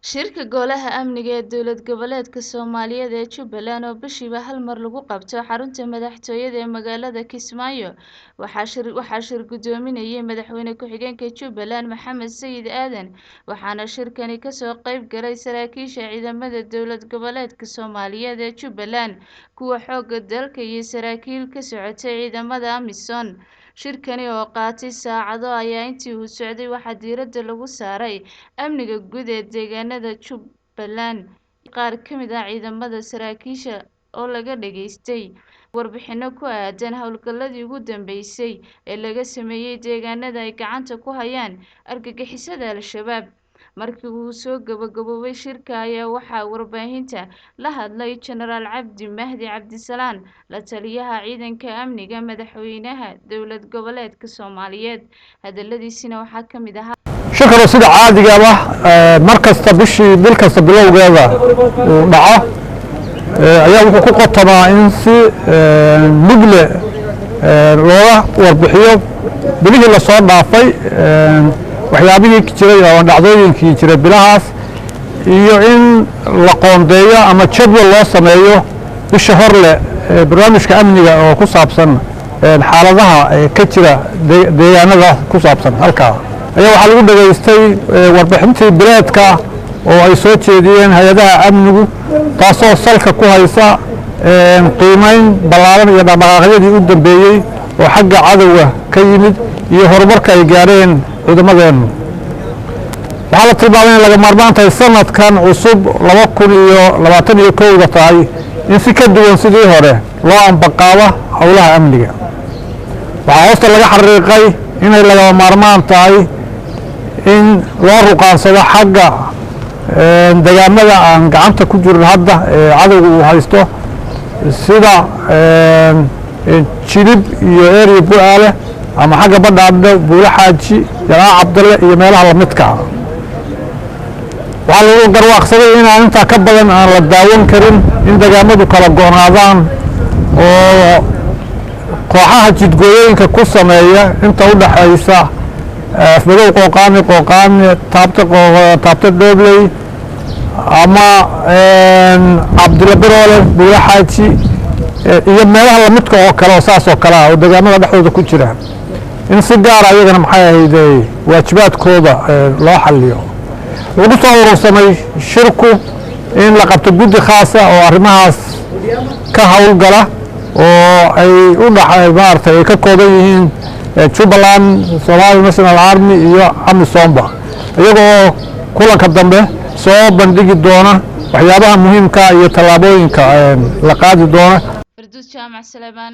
Shirka Golaha Amniga ee Dowlad Goboleedka Soomaaliyeed ee Jubbaland oo bishiiba hal mar lagu qabto xarunta madaxtooyada ee magaalada Kismaayo waxaa shir gudoominayay Madaxweyne ku-xigeenka Jubbaland Maxamed Sayid Aadan, waxaana shirkani kasoo qayb galay saraakiisha ciidamada Dowlad Goboleedka Soomaaliyeed ee Jubbaland, kuwa xoogga dalka iyo saraakiil ka socotay ciidamada AMISOM. Shirkani oo qaatay saacado ayaa intii uu socday waxaa diiradda lagu saaray amniga guud ee deegaanada Jubbaland. Qaar ka mid ah ciidamada saraakiisha oo laga dhageystay warbixino ku aadan howlgalladii ugu dambeysay ee laga sameeyay deegaanada ay gacanta ku hayaan argagixisada Al-Shabaab. Markii uu soo gabagaboobay shirka ayaa waxaa warbaahinta la hadlay Jenaraal Cabdi Mahdi Cabdisalaan, la taliyaha ciidanka amniga madaxweynaha Dowlad Goboleedka Soomaaliyeed. Hadaladiisina waxaa ka mid ahaa: Shirkanu sida caadigaba mar kasta bishii bil kasta bilowgeeda uu dhaco ayaa wuxuu ku qotomaa in si mugle looga warbixiyo bilihii lasoo dhaafay waxyaabihii jiray oo dhacdooyinkii jiray bilahaas, iyo in la qoondeeyo ama jadwal loo sameeyo bisha horle barnaamijka amniga oo ku saabsan xaaladaha ka jira deegaanada ku saabsan. Halkaa ayaa waxaa lagu dhegaystay warbixintii bileedka oo ay soo jeediyeen hay-adaha amnigu, taasoo salka ku haysa qiimeyn ballaaran iyo dhaqdhaqaaqyadii u dambeeyey oo xagga cadowga ka yimid iyo horumarka ay gaareen ciidamadeennu. Waxaa la tilmaamay in laga maarmaan tahay sanadkan cusub 2021-da tahay in si ka duwan sidii hore loo ambaqaado howlaha amniga. Waxaa hoosta laga xariiqay inay lagama maarmaan tahay in loo ruqaansado xagga degaamada aan gacanta ku jirin hadda ee cadowga uu haysto, sida Jilib iyo area Bu-aale ama xagga Badhaadhe, Buule Xaaji, Jalaac Cabdalle iyo meelaha lamidka ah. Waxaa lagu garwaaqsaday inaan intaa ka badan aan la daawan karin in degaamadu kala go'naadaan oo kooxaha jidgooyooyinka ku sameeya inta u dhaxaysa Afmadow, Qooqaani, Qooqaani, Taabta, Taabta Dhobley ama Cabdilla Biroole, Buule Xaaji iyo meelaha lamidka oo kale oo saas oo kale ah oo degaamada dhexdooda ku jira, in si gaara ayagana maxay ahayd waajibaadkooda loo xaliyo. Wuxuu ku soo urursamay shirku in la qabto guddi khaasa oo arrimahaas ka howlgala oo ay u dha maaragtay ay ka kooban yihiin Jubbaland, Somali National Army iyo AMISOMba, iyagoo kulanka dambe soo bandhigi doona waxyaabaha muhiimka iyo tallaabooyinka la qaadi doona. Farduus Jaamac Salebaan.